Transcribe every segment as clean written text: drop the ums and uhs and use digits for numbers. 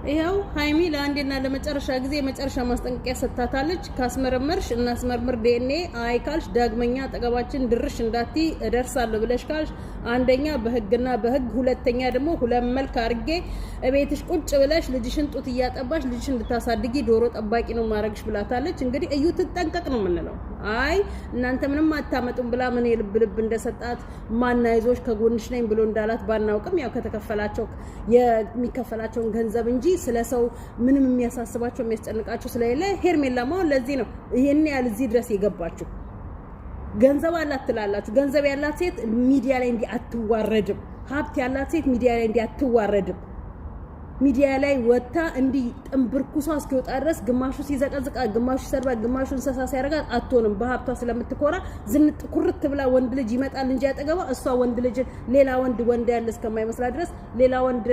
ይኸው ሀይሚ ለአንዴና ለመጨረሻ ጊዜ የመጨረሻ ማስጠንቀቂያ ሰጥታታለች። ካስመረመርሽ እናስመርምር ዲኤንኤ፣ አይ ካልሽ ዳግመኛ አጠገባችን ድርሽ እንዳቲ እደርሳለሁ ብለሽ ካልሽ አንደኛ በህግና በህግ፣ ሁለተኛ ደግሞ ሁለት መልክ አድርጌ እቤትሽ ቁጭ ብለሽ ልጅሽን ጡት እያጠባሽ ልጅሽን እንድታሳድጊ ዶሮ ጠባቂ ነው ማድረግሽ ብላታለች። እንግዲህ እዩ ትጠንቀቅ ነው የምንለው። አይ እናንተ ምንም አታመጡም ብላ ምን የልብ ልብ እንደሰጣት ማና ይዞሽ ከጎንሽ ነኝ ብሎ እንዳላት ባናውቅም ያው ከተከፈላቸው የሚከፈላቸውን ገንዘብ እንጂ ስለ ሰው ምንም የሚያሳስባቸው የሚያስጨንቃቸው ስለሌለ ሄርሜላ ማሆን ለዚህ ነው ይሄን ያህል እዚህ ድረስ የገባችሁ። ገንዘብ አላት ትላላችሁ። ገንዘብ ያላት ሴት ሚዲያ ላይ እንዲህ አትዋረድም። ሀብት ያላት ሴት ሚዲያ ላይ እንዲህ አትዋረድም። ሚዲያ ላይ ወጥታ እንዲህ ጥንብርኩሷ እስኪወጣ ድረስ ግማሹ ሲዘቀዝቃት፣ ግማሹ ሲሰርባት፣ ግማሹ እንስሳ ሲያደርጋት አትሆንም። በሀብቷ ስለምትኮራ ዝንጥ ኩርት ብላ ወንድ ልጅ ይመጣል እንጂ ያጠገባ እሷ ወንድ ልጅ ሌላ ወንድ ወንድ ያለ እስከማይመስላት ድረስ ሌላ ወንድ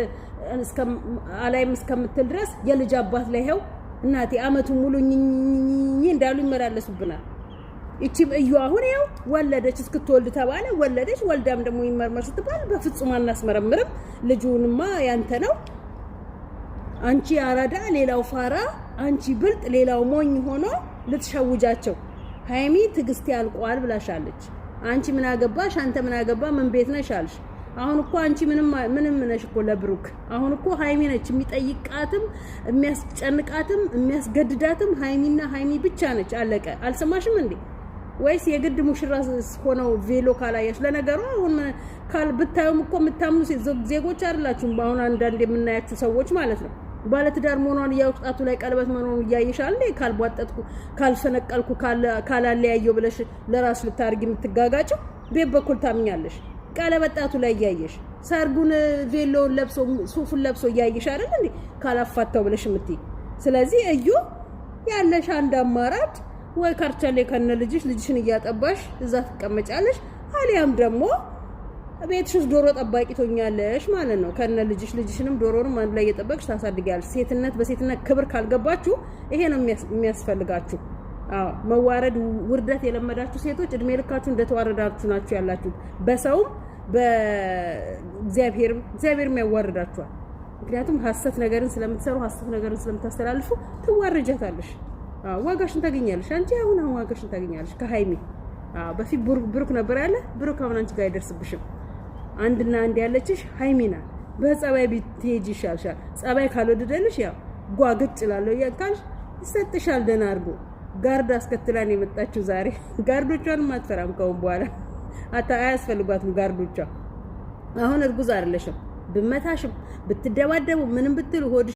አላይም እስከምትል ድረስ የልጅ አባት ላይ ይኸው እናቴ አመቱን ሙሉ ኝኝኝ እንዳሉ ይመላለሱብናል። ይቺም እዩ አሁን ይኸው ወለደች፣ እስክትወልድ ተባለ፣ ወለደች። ወልዳም ደግሞ ይመርመር ስትባል በፍጹም አናስመረምርም፣ ልጁንማ ያንተ ነው፣ አንቺ አራዳ ሌላው ፋራ፣ አንቺ ብልጥ ሌላው ሞኝ ሆኖ ልትሸውጃቸው። ሀይሚ ትዕግስት ያልቋል ብላሻለች። አንቺ ምን አገባሽ? አንተ ምን አገባ? ምን ቤት ነሽ አልሽ። አሁን እኮ አንቺ ምንም ምንም ነሽ እኮ ለብሩክ። አሁን እኮ ሀይሚ ነች የሚጠይቃትም የሚያስጨንቃትም የሚያስገድዳትም ሀይሚና ሀይሚ ብቻ ነች። አለቀ። አልሰማሽም እንዴ? ወይስ የግድ ሙሽራ ሆነው ቬሎ ካላያሽ? ለነገሩ አሁን ካል ብታዩም እኮ የምታምኑ ዜጎች አይደላችሁም። አሁን አንዳንድ የምናያችሁ ሰዎች ማለት ነው። ባለትዳር መሆኗን እያወጣቱ ላይ ቀለበት መሆኑን እያየሻል እንዴ? ካልቧጠጥኩ፣ ካልፈነቀልኩ፣ ካላለያየው ብለሽ ለራስ ልታርጊ የምትጋጋጭው ቤት በኩል ታምኛለሽ። ቀለበት ጣቱ ላይ እያየሽ ሰርጉን ቬሎውን ለብሶ ሱፉን ለብሶ እያየሽ አይደል እንዴ ካላፋታው ብለሽ የምትይ። ስለዚህ እዩ ያለሽ አንድ አማራጭ ወይ ካርቻሌ ከነ ልጅሽ ልጅሽን እያጠባሽ እዛ ትቀመጫለሽ፣ አሊያም ደግሞ ቤትሽ ውስጥ ዶሮ ጠባቂ ትሆኛለሽ ማለት ነው። ከነ ልጅሽ ልጅሽንም ዶሮንም አንድ ላይ እየጠበቅሽ ታሳድጊያለሽ። ሴትነት በሴትነት ክብር ካልገባችሁ ይሄ ነው የሚያስፈልጋችሁ። አዎ መዋረድ፣ ውርደት የለመዳችሁ ሴቶች እድሜ ልካችሁ እንደተዋረዳችሁ ናችሁ ያላችሁት። በሰውም በእግዚአብሔርም እግዚአብሔርም ያዋርዳችኋል። ምክንያቱም ሀሰት ነገርን ስለምትሰሩ ሀሰት ነገርን ስለምታስተላልፉ ትዋረጃታለሽ። አዎ ዋጋሽን ታገኛለሽ። አንቺ አሁን አሁን ዋጋሽን ታገኛለሽ ከሀይሚ። አዎ በፊት ብሩክ ነበር ያለ፣ ብሩክ አሁን አንቺ ጋር አይደርስብሽም። አንድና አንድ ያለችሽ ሀይሚ ናት። በጸባይ ብትሄጂ ይሻልሻል። ጸባይ ካልወደደልሽ ያው ጓግጭ እላለሁ እያልካልሽ ይሰጥሻል። ደህና አድርጎ guard አስከትላን የመጣችው ዛሬ። guard ኦቿንም አትፈራም ከአሁን በኋላ አያስፈልጓትም guard ኦቿ። አሁን እርጉዝ አይደለሽም። ብመታሽም ብትደባደቡ ምንም ብትሉ ሆድ